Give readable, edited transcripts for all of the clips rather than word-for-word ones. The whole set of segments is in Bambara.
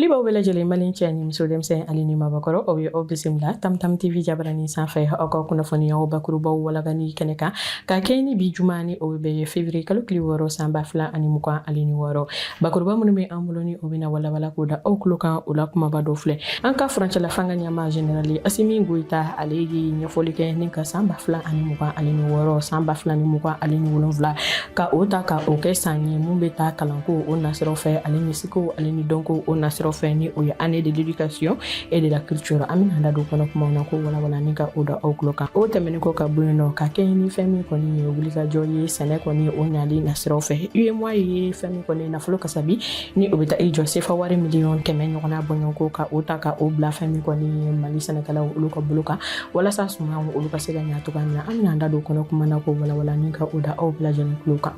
Foli b'aw bɛɛ lajɛlen, Mali cɛ ni muso, denmisɛn ani ni mabakɔrɔ. Aw ye aw bisimila Tamtam TV jabarani sanfɛ, aw ka kunnafoniyaw bakurubaw walagani kɛnɛ kan, ka kɛ ni bi juma ni o bɛ ye février kalo tile 6 san 2026. Bakuruba minnu bɛ an bolo ni o bɛna walawala k'o da aw tulo kan, o la kumaba dɔ filɛ. An ka furancɛla fanga ɲɛmaa général Asimi Goyita, ale ye ɲɛfɔli kɛ ni ka san 2026, san 2027, ka o ta ka o kɛ san ye mun bɛ taa kalanko o nasiraw fɛ, ale ni seko ale ni dɔnko o nasiraw fɛ, ni o ye année de l'éducation et de la culture. An bɛna da don kɔnɔ kumaw na ko walawala ni ka o da aw tulo kan. O tɛmɛnen kɔ ka bɔ yen nɔ, ka kɛ ni fɛn min kɔni ye wulikajɔ ye sɛnɛ kɔni o ɲali nasiraw fɛ, UEMOA ye fɛn min kɔni nafolo kasabi ni o bɛ taa i jɔ sefa wari miliyɔn 100 ɲɔgɔnna bɔɲɔgɔnko, ka o ta ka o bila fɛn min kɔni ye Mali sɛnɛkɛlaw olu ka bolo kan, walasa sumanw olu ka se ka ɲa cogoya min na. An bɛna an da don kɔnɔ kuma na ko walawala ni ka o da aw bɛɛ lajɛlen tulo kan.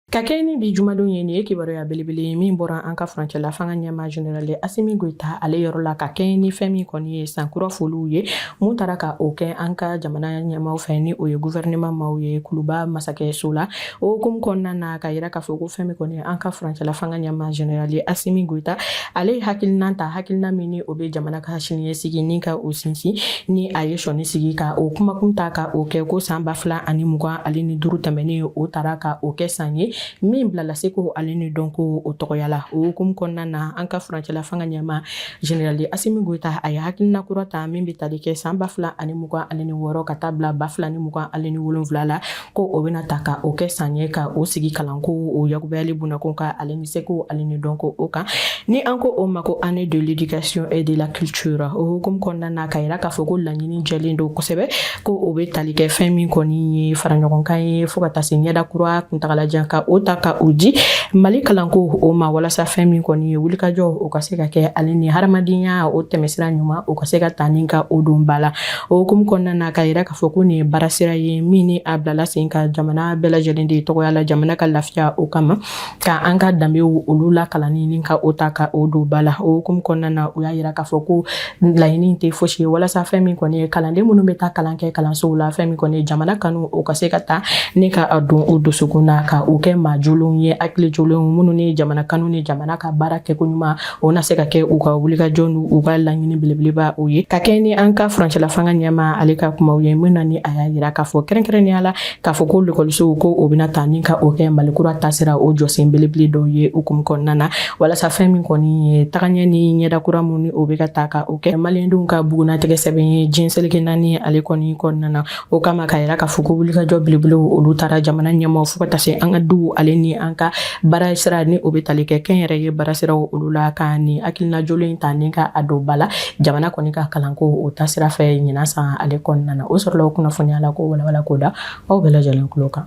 Ka kɛ ni bi jumadon ye, nin ye kibaruya belebele ye min bɔra an ka furancɛla fanga ɲɛmaa général Asimi Goyita ale yɔrɔ la, ka kɛ ni fɛn min kɔni ye sankura foliw ye mun taara ka o kɛ an ka jamana ɲɛmaaw fɛ, ni o ye gouvernement maaw ye Kuluba masakɛso la. O hukumu kɔnɔna na, ka yira k'a fɔ ko fɛn min kɔni ye an ka furancɛla fanga ɲɛmaa général Asimi Goyita, ale ye hakilina ta, hakilina min ni o bɛ jamana ka siniɲɛsigi ni ka o sinsin, ni a ye sɔnni sigi ka o kumakun ta ka o kɛ ko san 2025 tɛmɛnen, o taara ka o kɛ san ye min bilala seko ale ni dɔnko o tɔgɔya la. O hukumu kɔnɔna na, an ka furancɛla fanga ɲɛmaa général Asimi Goyita, a ye hakilina kura ta min bɛ tali kɛ san 2026 ka taa bila 2027 la, ko o bɛna ta ka o kɛ san ye ka o sigi kalanko o yakubayali bunakun kan, ale ni seko ale ni dɔnko o kan, ni an ko o ma ko année de l'éducation et de la culture. O hukumu kɔnɔna na, ka yira k'a fɔ ko laɲini jɛlen don kosɛbɛ, ko o bɛ tali kɛ fɛn min kɔni ye fara ɲɔgɔn kan ye fo ka taa se ɲɛda kura kuntagalajan, ka o ta ka o di Mali kalanko o ma, walasa fɛn min kɔni ye wulikajɔ o ka se ka kɛ, ale ni hadamadenya o tɛmɛsira ɲuman o ka se ka ta ni ka o don ba la. O hukumu kɔnɔna na, ka yira k'a fɔ ko nin ye baara sira ye min ni a bilala sen kan jamana bɛɛ lajɛlen de tɔgɔya la, jamana ka lafiya o kama, ka an ka danbew olu lakalanni ni ka o ta ka o don ba la. O hukumu kɔnɔna na, u y'a yira k'a fɔ ko laɲini tɛ fosi ye walasa fɛn min kɔni ye kalanden minnu bɛ taa kalan kɛ kalansow la, fɛn min kɔni ye jamana kanu o ka se ka ta ni ka a don o dusukun na, ka o kɛ maa jolenw ye, hakili jolenw minnu ni jamana kanu ni jamana ka baara kɛko ɲuman o na se ka kɛ u ka wulikajɔ n'u ka laɲini belebeleba o ye. Ka kɛ ni an ka furancɛla fanga ɲɛmaa ale ka kumaw ye min na, ni a y'a yira k'a fɔ kɛrɛnkɛrɛnnenya la k'a fɔ ko lekɔlisow ko o bɛna ta ni ka o kɛ Mali kura taasira o jɔsen belebele dɔw ye hukumu kɔnɔna na, walasa fɛn min kɔni ye tagaɲɛ ni ɲɛda kura mun ni o bɛ ka ta ka o kɛ maliyɛndenw ka bugunnatigɛ sɛbɛn ye diɲɛ seleke naani ale kɔni kɔnɔna na. O kama, ka yira k'a fɔ ko wulikajɔ belebelew olu taara jamana ɲɛmaaw fo ka taa se an ka duw ale ni an ka baara sira ni o bɛ tali kɛ kɛnyɛrɛye baara siraw olu la, ka nin hakilina jolen ta ni ka a don ba la jamana kɔni ka kalanko o taasira fɛ ɲinan san ale kɔnɔna na. O sɔrɔla o kunnafoniya la ko walawala k'o da aw bɛɛ lajɛlen tulo kan.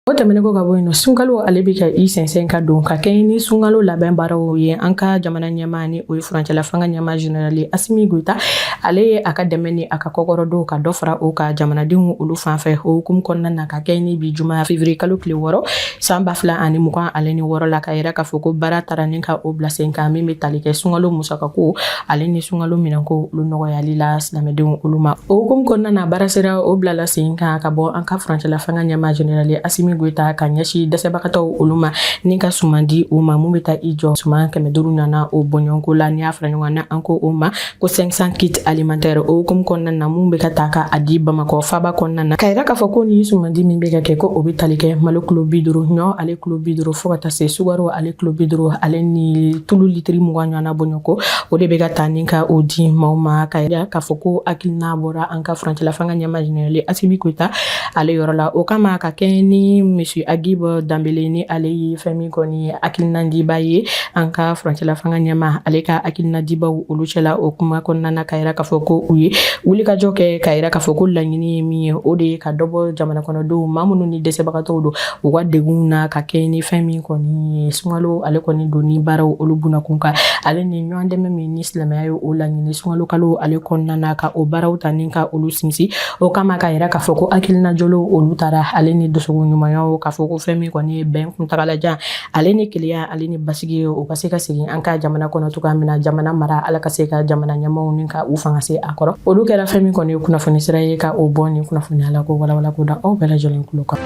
O tɛmɛnen kɔ ka bɔ yen nɔ, sunkalo ale bɛ ka i sɛnsɛn ka don, ka kɛ ni sunkalo labɛn baaraw ye. An ka jamana ɲɛmaa ni o ye furancɛla fanga ɲɛmaa général Asimi Goyita, ale ye a ka dɛmɛ ni a ka kɔkɔrɔdon ka dɔ fara o ka jamanadenw olu fan fɛ. O hukumu kɔnɔna na, ka kɛ ni bi juma février kalo tile 6 san 2026 la, ka yira k'a fɔ ko baara taara ni ka o bila sen kan min bɛ tali kɛ sunkalo musakako ale ni sunkalo minɛnko olu nɔgɔyali la silamɛdenw olu ma. O hukumu kɔnɔna na, baara sera o bilala sen kan ka bɔ an ka furancɛla fanga ɲɛmaa général Asimi Goyita, ka ɲɛsin dɛsɛbagatɔw olu ma ni ka suman di u ma mun bɛ taa i jɔ suman 500 nana o bɔɲɔgɔnko la, n'i y'a fara ɲɔgɔn kan na, an ko o ma ko 500 kits alimentaire. O hukumu kɔnɔna na, mun bɛ ka ta ka a di Bamakɔ faba kɔnɔna na, ka yira k'a fɔ ko nin sumandi min bɛ ka kɛ, ko o bɛ tali kɛ malo kilo 50, ɲɔ ale kilo 50, fo ka taa se sukaro ale kilo 50, ale ni tulu litiri 20 ɲɔgɔnna bɔɲɔgɔnko, o de bɛ ka ta ni ka o di maaw ma. Ka yira k'a fɔ ko hakilina bɔra an ka furancɛla fanga ɲɛmaa général Asimi Goyita ale yɔrɔ la. O kama, ka kɛ ni monsieur Agib Danbele, ni ale ye fɛn min kɔni ye hakilinadiba ye an ka furancɛla fanga ɲɛmaa ale ka hakilinadibaw olu cɛla, o kuma kɔnɔna na, ka yira k'a fɔ ko u ye wulikajɔ kɛ, ka yira k'a fɔ ko laɲini ye min ye, o de ye ka dɔ bɔ jamana kɔnɔdenw maa minnu ni dɛsɛbagatɔw don u ka degun na, ka kɛ ni fɛn min kɔni ye sunkalo ale kɔni donni baaraw olu bunakun kan, ale ni ɲɔgɔn dɛmɛ min ni silamɛya ye o laɲini sunkalo kalo ale kɔnɔna na, ka o baaraw ta ni ka olu sinsin. O kama, ka yira k'a fɔ ko hakilina jolo olu taara, ale ni dusukun ɲumanyaw, k'a fɔ ko fɛn min kɔni ye bɛn kuntagalajan ale ni kelenya ale ni basigi ye, o ka se ka segin an ka jamana kɔnɔ cogoya min na, jamana mara ala ka se ka jamana ɲɛmaaw ni ka u fanga se a kɔrɔ. Olu kɛra fɛn min kɔni ye kunnafoni sira ye ka o bɔ nin kunnafoniya la ko walawala ko da aw bɛɛ lajɛlen tulo kan.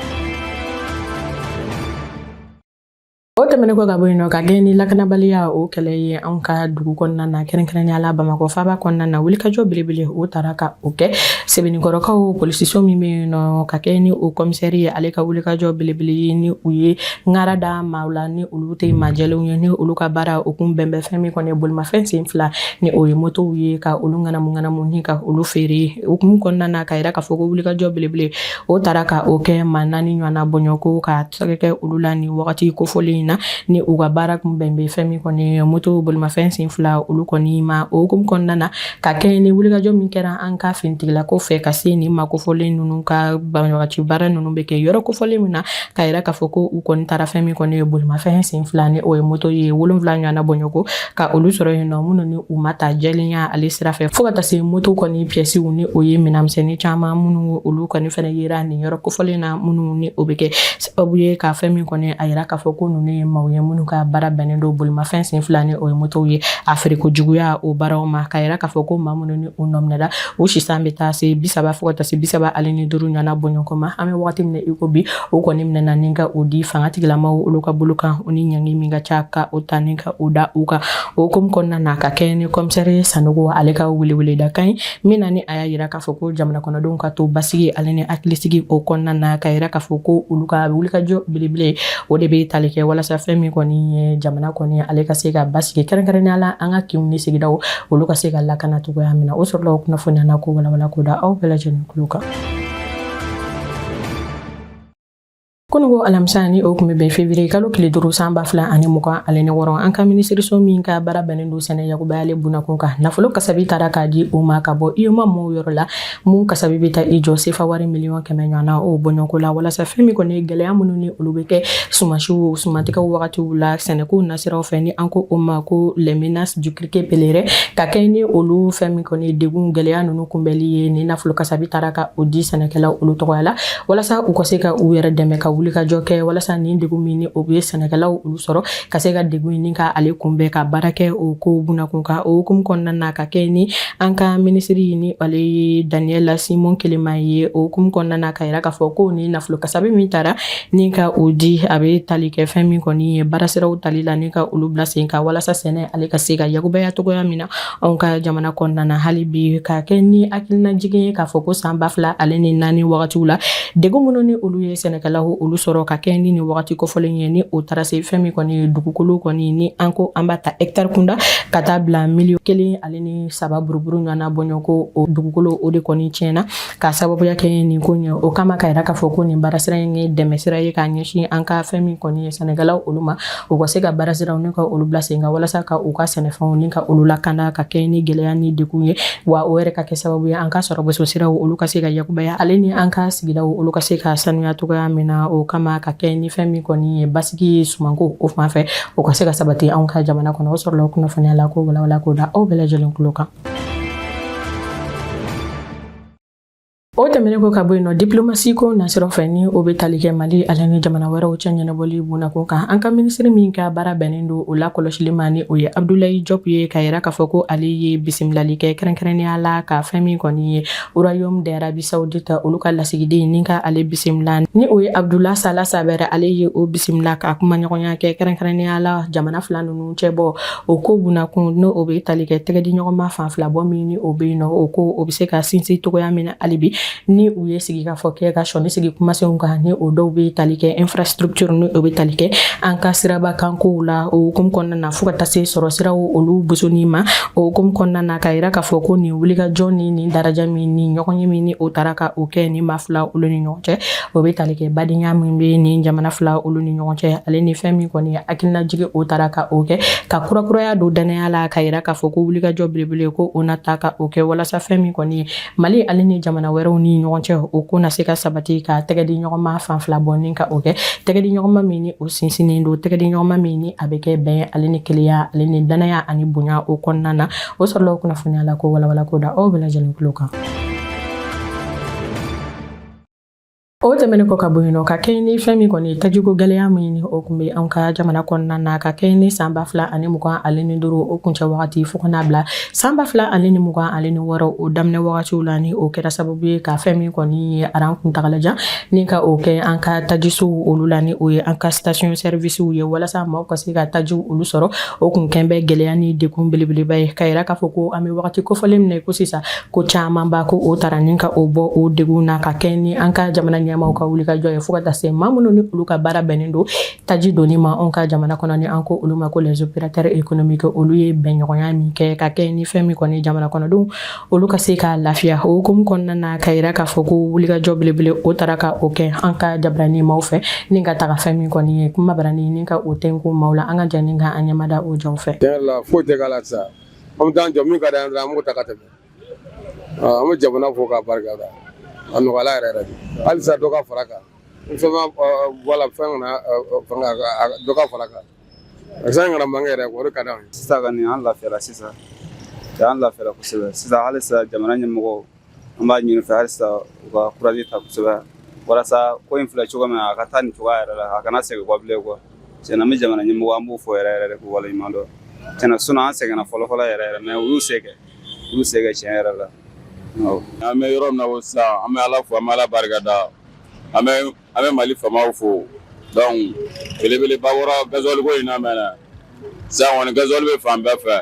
tɛmɛnen kɔ ka bɔ yen nɔ, ka kɛ ni lakanabaliya o kɛlɛ ye anw ka dugu kɔnɔna na, kɛrɛnkɛrɛnnenya la Bamakɔ faaba kɔnɔna na, wulikajɔ belebele o taara ka o kɛ Sebenikɔrɔkaw polisiso min bɛ yen nɔ, ka kɛ ni o kɔmisɛri ye, ale ka wulikajɔ belebele ye ni u ye ŋara da maaw la ni olu tɛ maa jɛlenw ye, ni olu ka baara o kun bɛn bɛ fɛn min kɔni ye bolimafɛn sen fila ni o ye motow ye, ka olu ŋanamu ŋanamu ni ka olu feere. O hukumu kɔnɔna na, ka yira k'a fɔ ko wulikajɔ belebele o taara ka o kɛ maa 4 ɲɔgɔnna bɔɲɔgɔnko ka sɛgɛ kɛ olu la nin wagati kofɔlen in na, ni u ka baara kun bɛn bɛ fɛn min kɔni ye moto bolimafɛn sen fila olu kɔni ma. O hukumu kɔnɔna na, ka kɛ ni wulikajɔ min kɛra an ka finitigilakaw fɛ ka se nin maa kofɔlen ninnu ka banbagaci baara ninnu bɛ kɛ yɔrɔ kofɔlen min na, ka yira k'a fɔ ko u kɔni taara fɛn min kɔni ye bolimafɛn sen fila ni o ye moto ye 7 ɲɔgɔnna bɔɲɔgɔnko ka olu sɔrɔ yen nɔ, minnu ni u ma ta jɛlenya ale sira fɛ, fo ka taa se moto kɔni piyɛsiw ni o ye minɛnmisɛnnin caman minnu olu kɔni fɛnɛ yera nin yɔrɔ kofɔlen na, minnu ni o bɛ kɛ sababu ye ka fɛn min kɔni a yira k'a fɔ ko ninnu ye maaw ye minnu ka baara bɛnnen don bolimafɛn sen fila ni o ye motow ye a feereko juguya o baaraw ma. Ka yira k'a fɔ ko maa minnu ni u nɔminɛla, u sisan bɛ taa se 30 fo ka taa se 35 ɲɔgɔnna bɔɲɔgɔnko ma. An bɛ wagati min na i ko bi, o kɔni minɛna ni ka o di fanga tigilamaaw olu ka bolo kan, o ni ɲangi min ka ca ka o ta ni ka o da u kan. O hukumu kɔnɔna na, ka kɛ ni kɔmisɛri Sanogo ale ka weleweledakan ye min na ni a y'a yira k'a fɔ ko jamana kɔnɔdenw ka to basigi ale ni hakilisigi o kɔnɔna na, ka yira k'a fɔ ko olu ka wulikajɔ belebele o de bɛ tali kɛ walasa fɛn min kɔni ye jamana kɔni ale ka se ka basigi, kɛrɛnkɛrɛnnenya la an ka kinw ni sigidaw olu ka se ka lakana cogoya min na. O sɔrɔla o kunnafoniya na ko walawala ko da aw bɛɛ lajɛlen tulo kan. Kununko alamisa, ni o tun bɛ bɛn février kalo tile 5 san 2026, an ka minisiriso min ka baara bɛnnen don sɛnɛ yakubayalen bunakun kan, nafolo kasabi taara k'a di o ma ka bɔ UEMOA mɔɔw yɔrɔ la, mun kasabi bɛ taa i jɔ sefa wari miliyɔn 100 ɲɔgɔn na o bɔɲɔgɔnko la, walasa fɛn min kɔni ye gɛlɛya minnu ni olu bɛ kɛ sumasiw sumantigɛw wagatiw la sɛnɛko nasiraw fɛ, ni an ko o ma ko les menaces du criquet pèlerin, ka kɛ ni olu fɛn min kɔni ye degun gɛlɛya ninnu kunbɛli ye. Ni nafolo kasabi taara ka o di sɛnɛkɛlaw olu tɔgɔya la, walasa u ka se ka u yɛrɛ dɛmɛ ka wulikajɔ kɛ walasa nin degun min ni o bɛ sɛnɛkɛlaw olu sɔrɔ, ka se ka degun nin ka ale kunbɛn, ka baara kɛ o ko bunakun kan. O hukumu kɔnɔna na, ka kɛ ni an ka minisiri ni ale ye Daniel Simon Kelema ye, o hukumu kɔnɔna na, ka yira k'a fɔ ko ni nafolo kasabi min taara ni ka o di, a bɛ tali kɛ fɛn min kɔni ye baarasiraw tali la ni ka olu bila sen kan, walasa sɛnɛ ale ka se ka yakubaya cogoya min na anw ka jamana kɔnɔna na hali bi. Ka kɛ ni hakilinajigin ye k'a fɔ ko san 2004 wagatiw la, degun minnu ni olu ye sɛnɛkɛlaw olu sɔrɔ, ka kɛ ni nin wagati kofɔlen ye, ni o taara se fɛn min kɔni ye dugukolo kɔni ni an ko an b'a ta hectare kunda ka taa bila miliyɔn 1 ani 3 buruburu ɲɔgɔn na bɔɲɔgɔnko, o dugukolo o de kɔni tiɲɛna ka sababuya kɛ nin ko ɲɛ. O kama, ka yira k'a fɔ ko nin baarasira in ye dɛmɛsira ye k'a ɲɛsin an ka fɛn min kɔni ye sɛnɛkɛlaw olu ma, u ka se ka baarasiraw ni ka olu bila sen kan walasa ka u ka sɛnɛfɛnw ni ka olu lakana ka kɛ ni gɛlɛya ni degun ye, wa o yɛrɛ ka kɛ sababu ye an ka sɔrɔ siraw olu ka se ka yakubaya, ale ni an ka sigidaw olu ka se ka sanuya cogoya min na. O kama, ka kɛ ni fɛn min kɔni ye basigi sumanko o fan fɛ, o ka se ka sabati anw ka jamana kɔnɔ. O sɔrɔla kunnafoniya la ko walawala k'o da aw bɛɛ lajɛlen tulo kan. O tɛmɛnen kɔ ka bɔ yen nɔ, diplomasi ko nasiraw fɛ, ni o bɛ tali kɛ Mali ale ni jamana wɛrɛw cɛ ɲɛnabɔli bunakun kan, an ka minisiri min ka baara bɛnnen don o la kɔlɔsili ma, ni o ye Abdoulaye Diop ye, ka yira k'a fɔ ko ale ye bisimilali kɛ kɛrɛnkɛrɛnnenya la ka fɛn min kɔni ye Royaume d'Arabie Saoudite olu ka lasigiden ni ka ale bisimila, ni o ye Abdullah Salah Saber, ale ye o bisimila ka kumaɲɔgɔnya kɛ kɛrɛnkɛrɛnnenya la jamana fila ninnu cɛ bɔ o ko bunakun, n'o o bɛ tali kɛ tɛgɛdiɲɔgɔnma fan fila bɔ min ni o bɛ yen nɔ, o ko o bɛ se ka sinsin cogoya min na hali bi, ni u ye sigikafɔ kɛ ka sɔnni sigi kumasenw kan, ni o dɔw bɛ tali kɛ infrastructure, ni o bɛ tali kɛ an ka siraba kankow la. O hukumu kɔnɔna na, fo ka taa se sɔrɔ siraw olu bosoni ma. O hukumu kɔnɔna na, ka yira k'a fɔ ko nin wulikajɔ ni nin daraja min ni ɲɔgɔn ye min ni o taara ka o kɛ nin maa fila olu ni ɲɔgɔn cɛ, o bɛ tali kɛ badenya min bɛ nin jamana fila olu ni ɲɔgɔn cɛ, ale ni fɛn min kɔni hakilinajigi o taara ka o kɛ ka kurakuraya don danaya la, ka yira k'a fɔ ko wulikajɔ belebele ko o na ta ka o kɛ walasa fɛn min kɔni ye Mali ale ni jamana wɛrɛw ni ɲɔgɔn cɛ, o ko na se ka sabati, ka tɛgɛ di ɲɔgɔn ma fan fila bɔ ni ka o kɛ tɛgɛ di ɲɔgɔn ma min ni o sinsinnen don, tɛgɛ di ɲɔgɔn ma min ni a bɛ kɛ bɛn ale ni kelenya ale ni danaya ani bonya o kɔnɔna na. O sɔrɔla o kunnafoniya la ko walawala ko da aw bɛɛ lajɛlen tulo kan. O tɛmɛnen kɔ ka bɔ yen nɔ, ka kɛɲɛ ni fɛn min kɔni tajiko gɛlɛya min ni o tun bɛ an ka jamana kɔnɔna na, ka kɛɲɛ ni san 2025 o kuncɛ wagati fo ka n'a bila san 2026 o daminɛ wagatiw la, ni o kɛra sababu ye ka fɛn min kɔni ye aran kuntagalajan ni ka o kɛ an ka tajisow olu la, ni o ye an ka station servicew ye, walasa maaw ka se ka tajiw olu sɔrɔ, o kun kɛn bɛ gɛlɛya ni degun belebeleba ye. Ka yira k'a fɔ ko an bɛ wagati kofɔlen min na ko sisan, ko camanba ko o taara ni ka o bɔ o degun na, ka kɛ ni an ka jamana ɲɛmaaw ka wulikajɔ ye, fo ka taa se maa minnu ni olu ka baara bɛnnen don taji donni ma anw ka jamana kɔnɔ, ni an ko olu ma ko les opérateurs économiques, olu ye bɛnɲɔgɔnya min kɛ ka kɛ ni fɛn min kɔni jamana kɔnɔdenw olu ka se ka lafiya. O hukumu kɔnɔna na, ka yira k'a fɔ ko wulikajɔ belebele o taara ka o kɛ an ka jabarani maaw fɛ, ni ka taga fɛn min kɔni ye kuma barani ni ka o tɛnku maaw la. An ka jɛ ni ka an ɲɛmada o jaw fɛ. Tiɲɛ yɛrɛ la, foyi tɛ k'a la sisan. An bɛ taa jɔ min ka d'an ye dɔrɔn, an b'o ta ka tɛmɛ. An bɛ jamana fo k'a barika da, a nɔgɔyala yɛrɛ yɛrɛ de. Halisa dɔ ka fara kan, fɛn ma bɔ a la, fɛn kana fɛn dɔ ka fara kan, san kana manquer yɛrɛ, o de ka d'anw ye. Sisan kɔni, an lafiyara sisan, an lafiyara kosɛbɛ sisan. Halisa jamana ɲɛmɔgɔ, an b'a ɲini fɛ halisa u ka courage ta kosɛbɛ walasa ko in filɛ cogo min na, a ka taa nin cogoya yɛrɛ la, a kana segin kɔ bilen quoi. Tiɲɛna, an bɛ jamana ɲɛmɔgɔ, an b'u fo yɛrɛ yɛrɛ de, k'u waleɲuman dɔn. Tiɲɛna, sinon an sɛgɛnna fɔlɔ fɔlɔ yɛrɛ yɛrɛ, mais u y'u se kɛ, u y'u se kɛ tiɲɛ yɛrɛ la. An bɛ yɔrɔ min na ko sisan, an bɛ Ala fo, an bɛ Ala barika da, an bɛ Mali faamaw fo. Donc belebeleba bɔra gasoil ko in na mɛnɛ, sisan kɔni gasoil bɛ fan bɛɛ fɛ.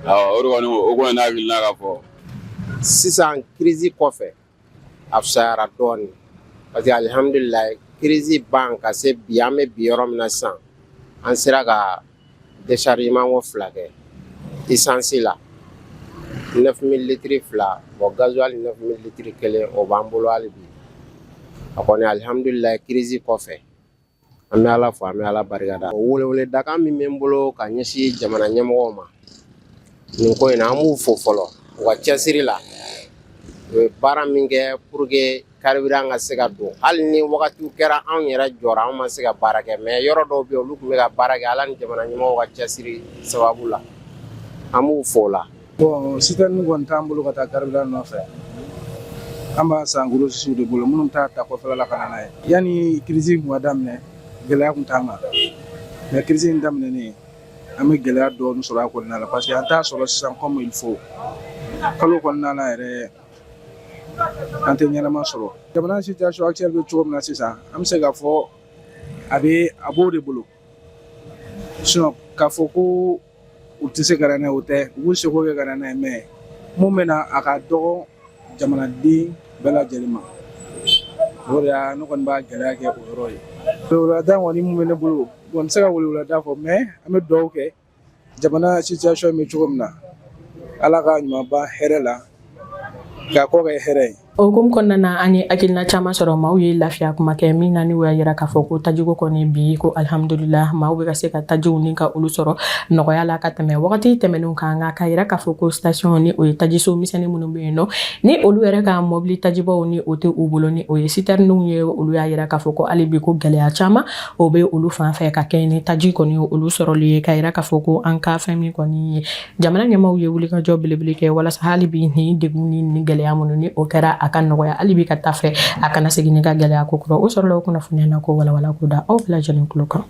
Awɔ, o de kɔni, o kɔni n'a hakilina ka fɔ. Sisan crise kɔfɛ, a fisayara dɔɔnin, parce que alihamudulilayi, crise ban ka se bi, an bɛ bi yɔrɔ min na sisan, an sera ka déchargement ko fila kɛ essence la, 9000 litres fila, bon, gasoil 9000 litres kelen, o b'an bolo hali bi. A kɔni, alihamudulilayi, crise kɔfɛ, an bɛ Ala fo, an bɛ Ala barikada. O weleweledakan min bɛ n bolo ka ɲɛsin jamana ɲɛmɔgɔw ma nin ko in na, an b'u fo fɔlɔ u ka cɛsiri la, u ye baara min kɛ pour que carburant ka se ka don. Hali ni wagatiw kɛra anw yɛrɛ jɔra, anw ma se ka baara kɛ, mais yɔrɔ dɔw bɛ yen, olu tun bɛ ka baara kɛ, Ala ni jamana ɲɛmɔgɔw ka cɛsiri sababu la, an b'u fo o la. Bon, citerne kɔni t'an bolo ka taa carburant nɔfɛ. An b'a san grossistes de bolo, minnu t'a ta kɔfɛla la ka na n'a ye. Yanni crise kun ka daminɛ, gɛlɛya kun t'an kan, mais crise in daminɛnen, an bɛ gɛlɛya dɔɔni sɔrɔ a kɔnɔna la, parce que an t'a sɔrɔ sisan comme il faut. Kalo kɔnɔna na yɛrɛ, an tɛ ɲɛnama sɔrɔ. Jamana situation actuelle bɛ cogo min na sisan, an bɛ se k'a fɔ a bɛ a b'o de bolo. Sinon k'a fɔ ko u tɛ se ka na n'a ye, o tɛ. U b'u seko kɛ ka na n'a ye, mais mun bɛ na, a ka dɔgɔ jamanaden bɛɛ lajɛlen ma. O de y'a ne kɔni b'a gɛlɛya kɛ o yɔrɔ ye. Weleweleda kɔni mun bɛ ne bolo, bon, n tɛ se ka weleweleda fɔ, mais an bɛ dugawu kɛ, jamana situation bɛ cogo min na, Ala ka ɲuman ban hɛrɛ la, k'a kɔ kɛ hɛrɛ ye. O hukumu kɔnɔna na, an ye hakilina caman sɔrɔ. Maaw ye lafiya kuma kɛ min na, ni o y'a yira k'a fɔ ko tajiko kɔni bi, ko alihamudulila, maaw bɛ ka se ka tajiw ni ka olu sɔrɔ nɔgɔya la ka tɛmɛ wagati tɛmɛnenw kan. Nka k'a yira k'a fɔ ko station, ni o ye tajiso misɛnnin minnu bɛ yen nɔ, ni olu yɛrɛ ka mɔbili tajibaw ni o tɛ u bolo, ni o ye citernew ye, olu y'a yira k'a fɔ ko hali bi ko gɛlɛya caman o bɛ olu fan fɛ ka kɛ ni taji kɔni olu sɔrɔli ye. K'a yira k'a fɔ ko an ka fɛn min kɔni ye jamana ɲɛmaaw ye wulikajɔ belebele kɛ walasa hali bi nin degun ni nin gɛlɛya minnu ni o kɛra, a ka nɔgɔya hali bi ka taa fɛ, a kana segin ni ka gɛlɛya ko kɔrɔ. O sɔrɔla o kunnafoniya na ko walawala ko da aw bɛɛ lajɛlen tulo kan.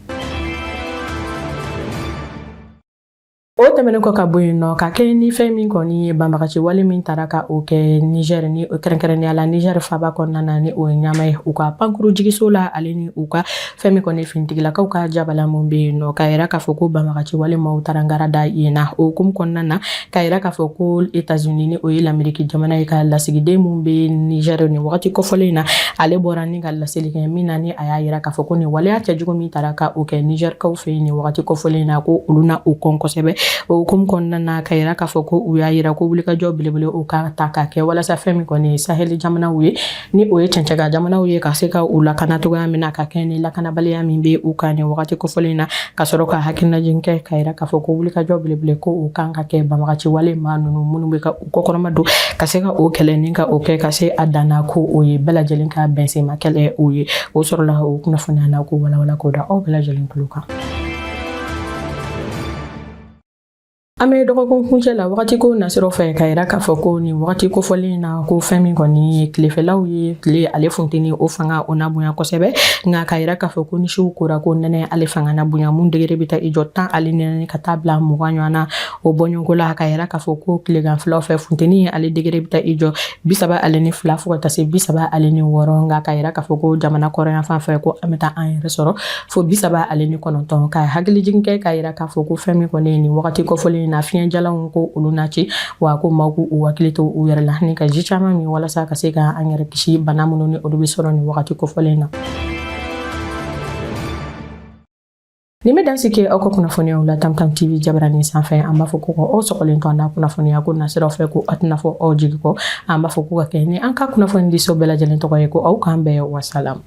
O tɛmɛnen kɔ ka bɔ yen nɔ, ka kɛ ni fɛn min kɔni ye banbagaci wale min taara ka o kɛ Niger, ni kɛrɛnkɛrɛnnenya la Niger faba kɔnɔna na, ni o ye Ɲamɛ ye, u ka pankuru jigiso la, ale ni u ka fɛn min kɔni finitigilakaw ka jabala mun bɛ yen nɔ, k'a yira k'a fɔ ko banbagaci wale maaw taara ngara da yen na. O hukumu kɔnɔna na, k'a yira k'a fɔ ko États-Unis, ni o ye Lameriki jamana ye, ka lasigiden mun bɛ Niger nin wagati kɔfɔlen in na, ale bɔra ni ka laseli kɛ min na, ni a y'a yira k'a fɔ ko nin waleya cɛjugu min taara ka o kɛ Nigerkaw fɛ yen nin wagati kɔfɔlen in na, ko olu na o kɔn kosɛbɛ. O hukumu kɔnɔna na, k'a yira k'a fɔ ko u y'a yira ko wulikajɔ belebele o ka ta ka kɛ walasa fɛn min kɔni ye Sahel jamanaw ye, ni o ye cɛncɛnkan jamanaw ye, ka se ka u lakana cogoya min na, ka kɛ ni lakanabaliya min bɛ u kan nin wagati kofɔlen na. Ka sɔrɔ ka hakilinajigin kɛ k'a yira k'a fɔ ko wulikajɔ belebele ko o kan ka kɛ banbagaci wale maa ninnu minnu bɛ ka u kɔkɔrɔma don, ka se ka o kɛlɛ ni ka o kɛ ka se a dan na, ko o ye bɛɛ lajɛlen ka bɛnsenma kɛlɛ o ye. O sɔrɔla o kunnafoniya na ko walawala k'o da aw bɛɛ lajɛlen tulo kan. An bɛ dɔgɔkun kuncɛ la wagati ko nasiraw fɛ ka yira k'a fɔ ko nin wagati kofɔlen in na, ko fɛn min kɔni ye tilefɛlaw ye, tile ale funteni o fanga o na bonya kosɛbɛ. Nka ka yira k'a fɔ ko ni su kora, ko nɛnɛ ale fanga na bonya, mun degere bɛ taa i jɔ 14 ka taa bila 20 ɲɔgɔn na o bɔɲɔgɔnko la. Ka yira k'a fɔ ko tileganfɛlaw fɛ, funteni ale degere bɛ taa i jɔ 32 fo ka taa se 36. Nka ka yira k'a fɔ ko jamana kɔrɔnyanfan fɛ, ko an bɛ taa an yɛrɛ sɔrɔ fo 39. Ka hakilijigin kɛ k'a yira k'a fɔ ko fɛn min kɔni ye nin wagati kofɔlen in na, fiɲɛ jalanw ko olu na ci wa, ko maaw k'u hakili to u yɛrɛ la ni ka ji caman min walasa ka se ka an yɛrɛ kisi bana minnu ni olu bɛ sɔrɔ nin wagati kofɔlen na. Nin bɛ dan sigi aw ka kunnafoniyaw la Tamtam TV jabarani sanfɛ. An b'a fɔ ko aw sɔgɔlen to an na kunnafoniya ko nasiraw fɛ, ko a tɛna fɔ aw jigi kɔ. An b'a fɔ ko ka kɛ ni an ka kunnafoni diso bɛɛ lajɛlen tɔgɔ ye, ko aw k'an bɛn, wasalam.